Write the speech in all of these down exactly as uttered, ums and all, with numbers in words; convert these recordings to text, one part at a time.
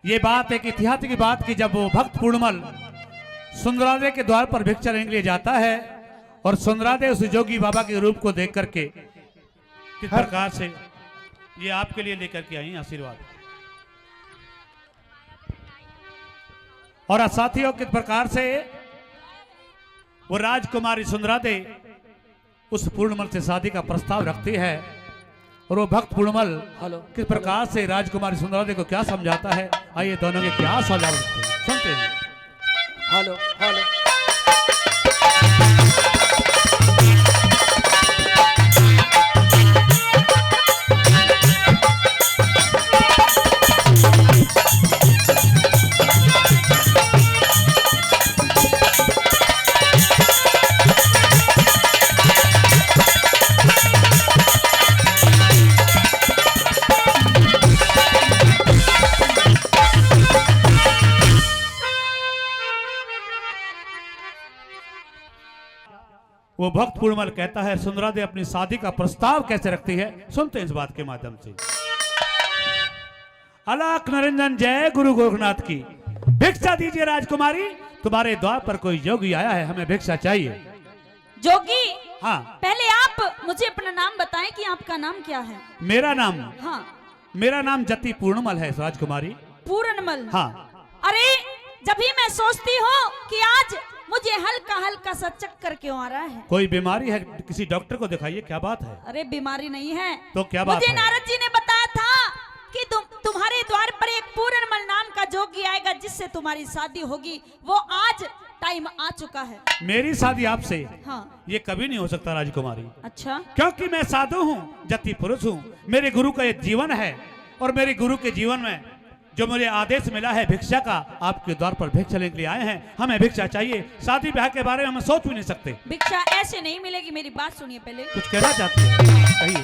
ये बात एक इतिहास की बात कि जब वो भक्त पूर्णमल सुंदरादे के द्वार पर भिक्षा लेने के लिए जाता है और सुंदरादे उस जोगी बाबा के रूप को देख करके किस प्रकार से ये आपके लिए लेकर के आई आशीर्वाद। और साथियों, किस प्रकार से वो राजकुमारी सुंदरादे उस पूर्णमल से शादी का प्रस्ताव रखती है और वो भक्त पूर्णमल हेलो। किस प्रकार से राजकुमारी सुंदरादे को क्या समझाता है, आइए दोनों के क्या सवाल सुनते हैं। Hello, hello. वो भक्त पूर्णमल कहता है, सुंदरादे अपनी शादी का प्रस्ताव कैसे रखती है, सुनते हैं इस बात के माध्यम से। अलख निरंजन जय गुरु गोरखनाथ की। भिक्षा दीजिए राजकुमारी, तुम्हारे द्वार पर कोई जोगी आया है, हमें भिक्षा चाहिए। जोगी, हाँ। पहले आप मुझे अपना नाम बताएं कि आपका नाम क्या है? मेरा नाम? हाँ। मेरा नाम जति पूर्णमल है राजकुमारी। पूर्णमल? हाँ। अरे, जब ही मैं सोचती हूँ कि आज मुझे हल्का हल्का सा चक्कर क्यों आ रहा है। कोई बीमारी है, किसी डॉक्टर को दिखाइए, क्या बात है? अरे, बीमारी नहीं है। तो क्या बात है? मुझे नारद जी ने बताया था कि तुम, तुम्हारे द्वार पर एक पूरणमल नाम का जोगी आएगा, जिससे तुम्हारी शादी होगी। वो आज टाइम आ चुका है। मेरी शादी आपसे? हाँ। ये कभी नहीं हो सकता राजकुमारी। अच्छा। क्योंकि मैं साधु हूँ, जति पुरुष हूँ, मेरे गुरु का ये जीवन है और मेरे गुरु के जीवन में जो मुझे आदेश मिला है भिक्षा का, आपके द्वार पर भिक्षा लेने के लिए आए हैं। हमें भिक्षा चाहिए, शादी ब्याह के बारे में हम सोच भी नहीं सकते। भिक्षा ऐसे नहीं मिलेगी, मेरी बात सुनिए पहले। कुछ कहना चाहती है? कहिए।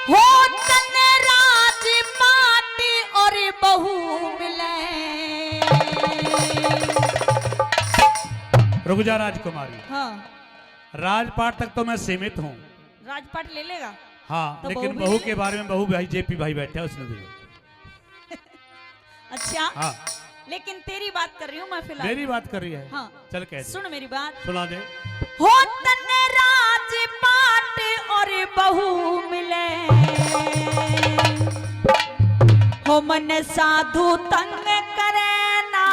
हो तन्ने राजपाट और बहू मिले। रुक जा राजकुमारी। हाँ। राजपाट तक तो मैं सीमित हूँ। राजपाट ले लेगा? हाँ, तो लेकिन बहू भी बहू ले ले। के बारे में बहू भाई जेपी भाई बैठा है, उसने दिया। अच्छा? हाँ। लेकिन तेरी बात कर रही हूँ मैं फिलहाल। मेरी बात कर रही है? हाँ। चल कह दे। सुन मेरी बात। सुना दे। हो तन्ने राजपाट और बहू मिले, हो मन साधु तंग करे ना।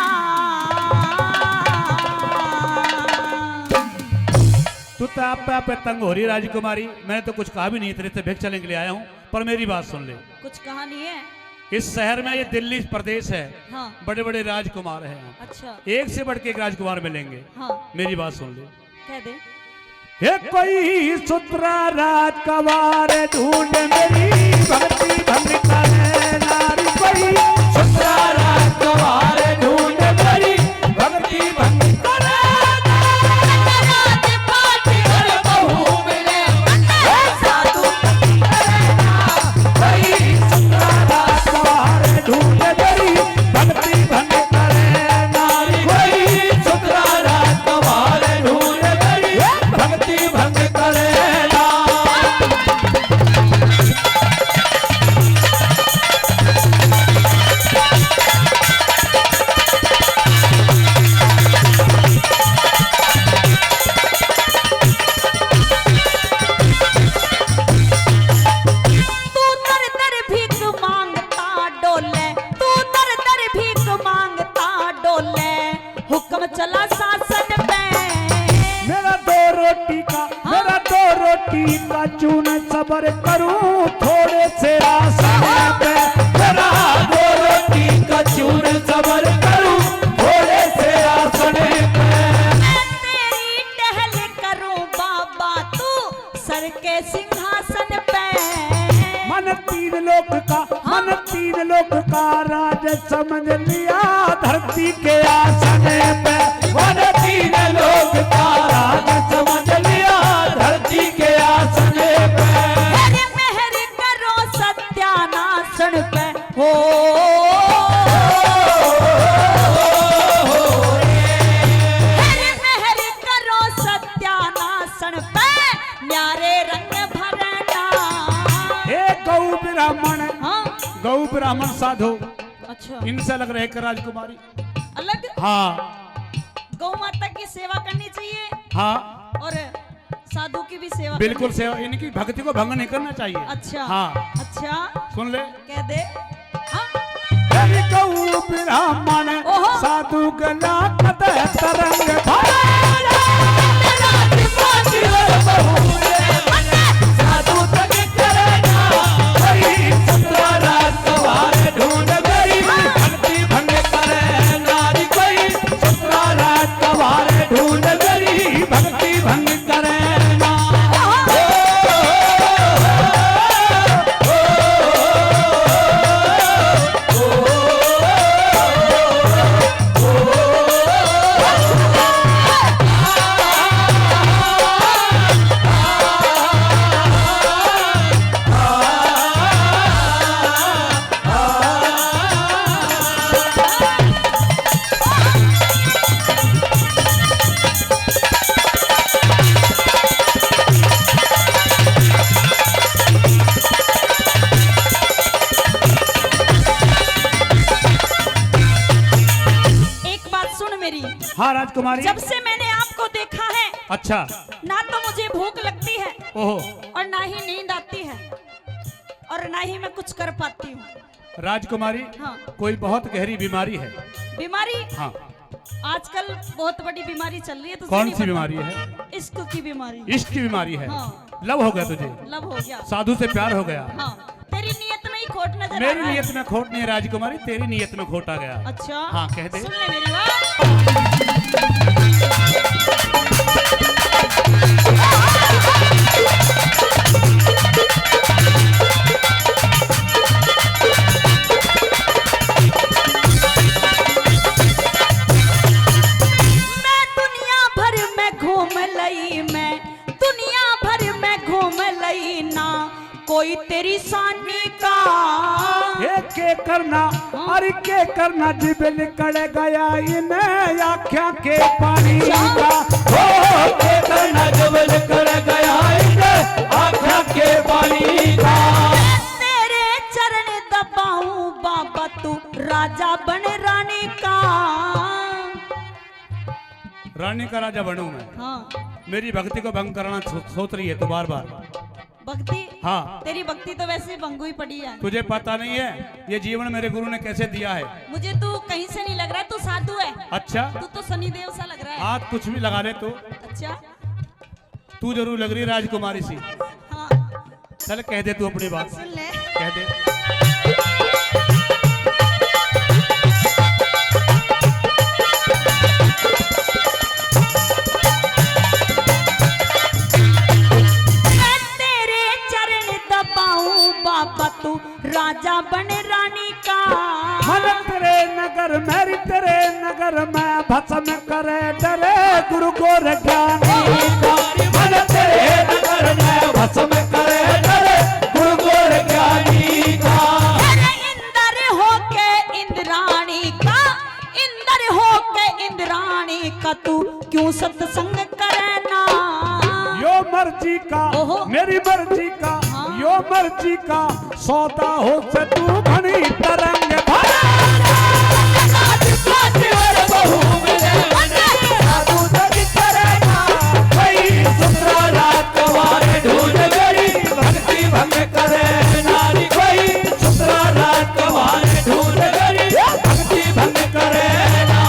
तू तो आप पे, आप पे तंग हो रही राजकुमारी, मैंने तो कुछ कहा भी नहीं, तेरे से भिक्षा लेने के लिए आया हूँ, पर मेरी बात सुन ले। कुछ कहा नहीं है। इस शहर में, ये दिल्ली प्रदेश है, हाँ। बड़े-बड़े राजकुमार हैं यहाँ। अच्छा। एक से बढ़ के एक राजकुमार मिलेंगे। हाँ। मेरी बात सुन ले। कह दे। हे कोई सुथरा राजकुमार ढूंढ मेरी भक्ति भंग करे नारी, कोई सुथरा राजकुमार ढूंढ मेरी भक्ति भंग करे नारी। तू दर दर भीख मांगता डोले, तू दर दर भीख मांगता डोले, हुक्म चला शासन पे। मेरा दो रोटी का, हाँ। मेरा दो रोटी का चून सबर करूं थोड़े से राशन पे। मेरा दो रोटी का चून सबर करूं थोड़े से राशन पे। मैं तेरी टहल करूं बाबा तू सर के सिंहासन पे। मन तीन लोक का, हाँ। मन तीन लोक का राज समझ लिया धरती के आसन पे। मन तीन लोक का राज समझ लिया धरती के आसन पे। मेरे मेहर करो सत्यानाशन पे। हो ब्राह्मण साधु, अच्छा। इनसे अलग रह कर राजकुमारी। अलग? हाँ। गौ माता की सेवा करनी चाहिए। हाँ। और साधु की भी सेवा बिल्कुल करनी सेवा, चाहिए। इनकी भक्ति को भंग नहीं करना चाहिए। अच्छा। हाँ। अच्छा। सुन ले। कह दे। हाँ। तेरी गौ ब्राह्मण ओहो। साधु गला कदे तरंग भरे। एक बात सुन मेरी। हाँ राजकुमारी। जब से मैंने आपको देखा है, अच्छा। ना तो मुझे भूख लगती है ओहो। और ना ही नींद आती है और ना ही मैं कुछ कर पाती हूँ। राजकुमारी, हाँ। कोई बहुत गहरी बीमारी है। बीमारी? हाँ। आजकल बहुत बड़ी बीमारी चल रही है, तुझे कौन नहीं सी पता? बीमारी है? इश्क की बीमारी। इश्क की बीमारी है। हाँ। लव हो गया तुझे? लव हो गया। साधु से प्यार हो गया? हाँ। तेरी नीयत में ही खोट नजर आ मेरी रहा है। नीयत में खोट नहीं है राजकुमारी, तेरी नीयत में खोट आ गया। अच्छा। हाँ, कह दे। सुन ले मेरी बात। मैं दुनिया भर में घूम लई, मैं दुनिया भर में घूम लई ना कोई तेरी सानी का। ए, के करना, हाँ। अरे के करना, जिब लिकड़ गया इन आँख्या के पानी का। ओ, के करना, जिब लिकड़ गया इन आँख्या के पानी का। तेरे चरण दबाऊं बाबा, तू राजा बन रानी का। रानी का राजा बनूं मैं। हाँ। मेरी भक्ति को भंग कराना सो-, सोच रही है तू बार बार। भक्ति? हाँ। तेरी भक्ति तो वैसे ही भंगुई पड़ी है। तुझे पता नहीं है, ये जीवन मेरे गुरु ने कैसे दिया है। मुझे तू कहीं से नहीं लग रहा है, तू साधु है। अच्छा? तू तो शनिदेव सा लग रहा है। हाथ कुछ भी लगा ले तू। अच्छा? तू जरूर लग रही राजकुमारी सी। हाँ। चल, कह दे तू अपनी बात। सुन ले। कह दे। मैं तेरे चरण दबाऊं बाबा, तू राजा बन रानी का। मन तेरे नगर में, री तेरे नगर में भस्म करे डरे गुरु गोर ज्ञानी का। मन तेरे नगर में भस्म करे डरे गुरु गोर ज्ञानी का। अरे इंदर होके इंद्राणी का, इंदर होके इंद्राणी का तू क्यों सत्संग करे ना? यो मर्जी का, ओहो। मेरी मर्जी का, हाँ। यो मर्जी का सौदा हो से तू घणी तरंग भरे। कोई सुतरा रात कवारे ढूंढ गई, भक्ति भंग करे नारी कोई। सुतरा रात कवारे ढूंढ गई, भक्ति भंग करे ना।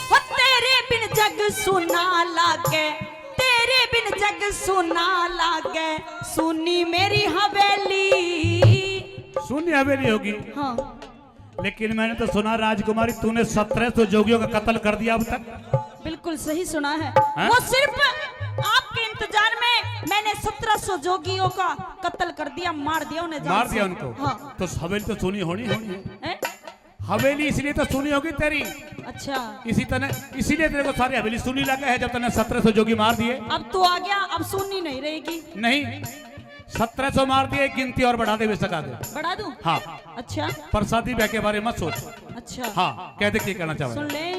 हो तेरे बिन जग सुना लागे, तेरे बिन जग सुना लागे, सुनी मेरी हवेली। सुनी हवेली होगी। हाँ। लेकिन मैंने तो सुना राजकुमारी, तूने सत्रह सौ जोगियों का कत्ल कर दिया अब तक। बिल्कुल सही सुना है। हैं? वो सिर्फ आपके इंतजार में मैंने सत्रह सौ जोगियों का कत्ल कर दिया, मार दिया उन्हें जान मार से। दिया उनको? हाँ। तो हवेली तो सुनी होनी, होनी है। हैं? हवेली इसलिए तो सुनी होगी तेरी। अच्छा। इसी तने, इसीलिए तेरे को सारी हवेली सुनी लगा है, जब तने सत्रह सौ जोगी मार दिए। अब तू आ गया, अब सुनी नहीं रहेगी। नहीं, सत्रह सौ मार दिए, एक गिनती और बढ़ा दे, बेशक आगे। बढ़ा दूं? हाँ। अच्छा। प्रसादी ब्याह के बारे में सोच। अच्छा। हाँ, कह दे, क्या कहना चाहवे? सुन ले।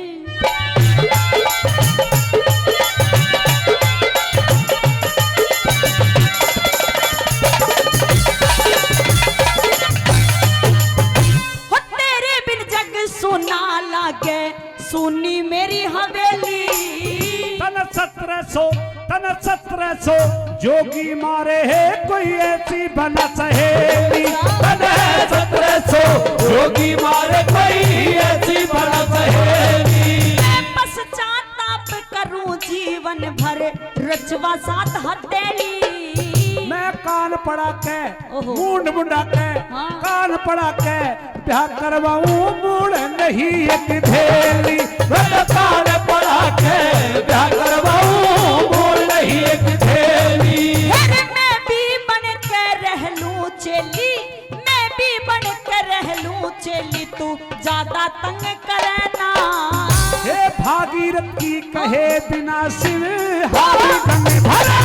हो तेरे बिन जग सुना लागे, सुनी मेरी हवेली। तन सत्रह सौ, तन सत्रह सौ जोगी मारे है, कोई ऐसी बना सहेली। तन सत्रह सौ जोगी मारे, कोई ऐसी बना सहेली। मैं पश्चाताप करूं जीवन भर, रचवा साथ हथेली। मैं कान पड़ा के, ओहो। मूंड मुंडा के, हाँ। कान पड़ा के, ब्याह करवाऊं मूल नहीं एक धेली। मैं कान पड़ा के, ब्याह करवाऊं मूल नहीं एक धेली। घर में भी बन के रह लूं चेली, मैं भी बन के रह लूं चेली, तू ज्यादा तंग करे ना। हे भागीरथ की कहे बिना शिव हाथ गंग भरा।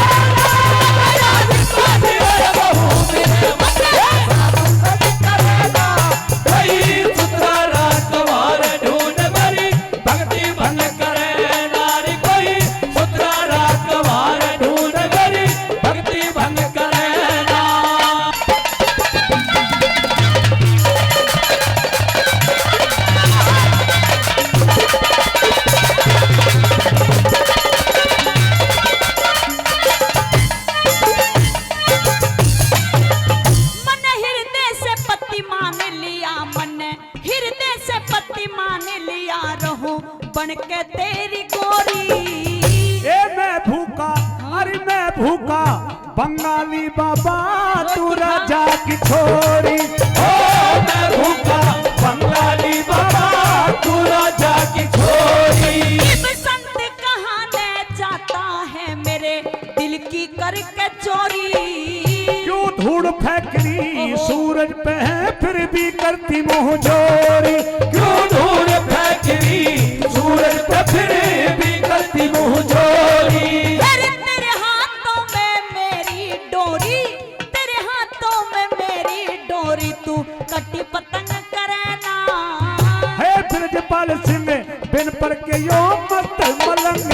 कोई सुथरा राजकुमार ढूंढ मेरी भक्ति भंग करे नारी, कोई सुथरा राजकुमार ढूंढ मेरी भक्ति भंग करे ना। मन हृदय से पति मान लिया, मन हृदय से पति मान लिया, रहूं बन के तेरी गोरी। ए मैं भूखा, अरे मैं भूखा, बंगाली बाबा, तू राजा की छोरी। ओ मैं भूखा, बंगाली बाबा, तू राजा की छोरी। शिव संत कहाँ ले जाता है मेरे दिल की करके चोरी। क्यों धूल फेंकनी ओहो। सूरज पे है, फिर भी करती मुंह जोरी। क्यों धूल फेंकनी सूरज पे, फिर भी करती मुंह जोरी। अरे तेरे हाथों में मेरी डोरी, तेरे हाथों में मेरी डोरी, तू कटी पतंग करे ना। हे ब्रजपाल सिंह, बिन पर के यो मस्त मलंग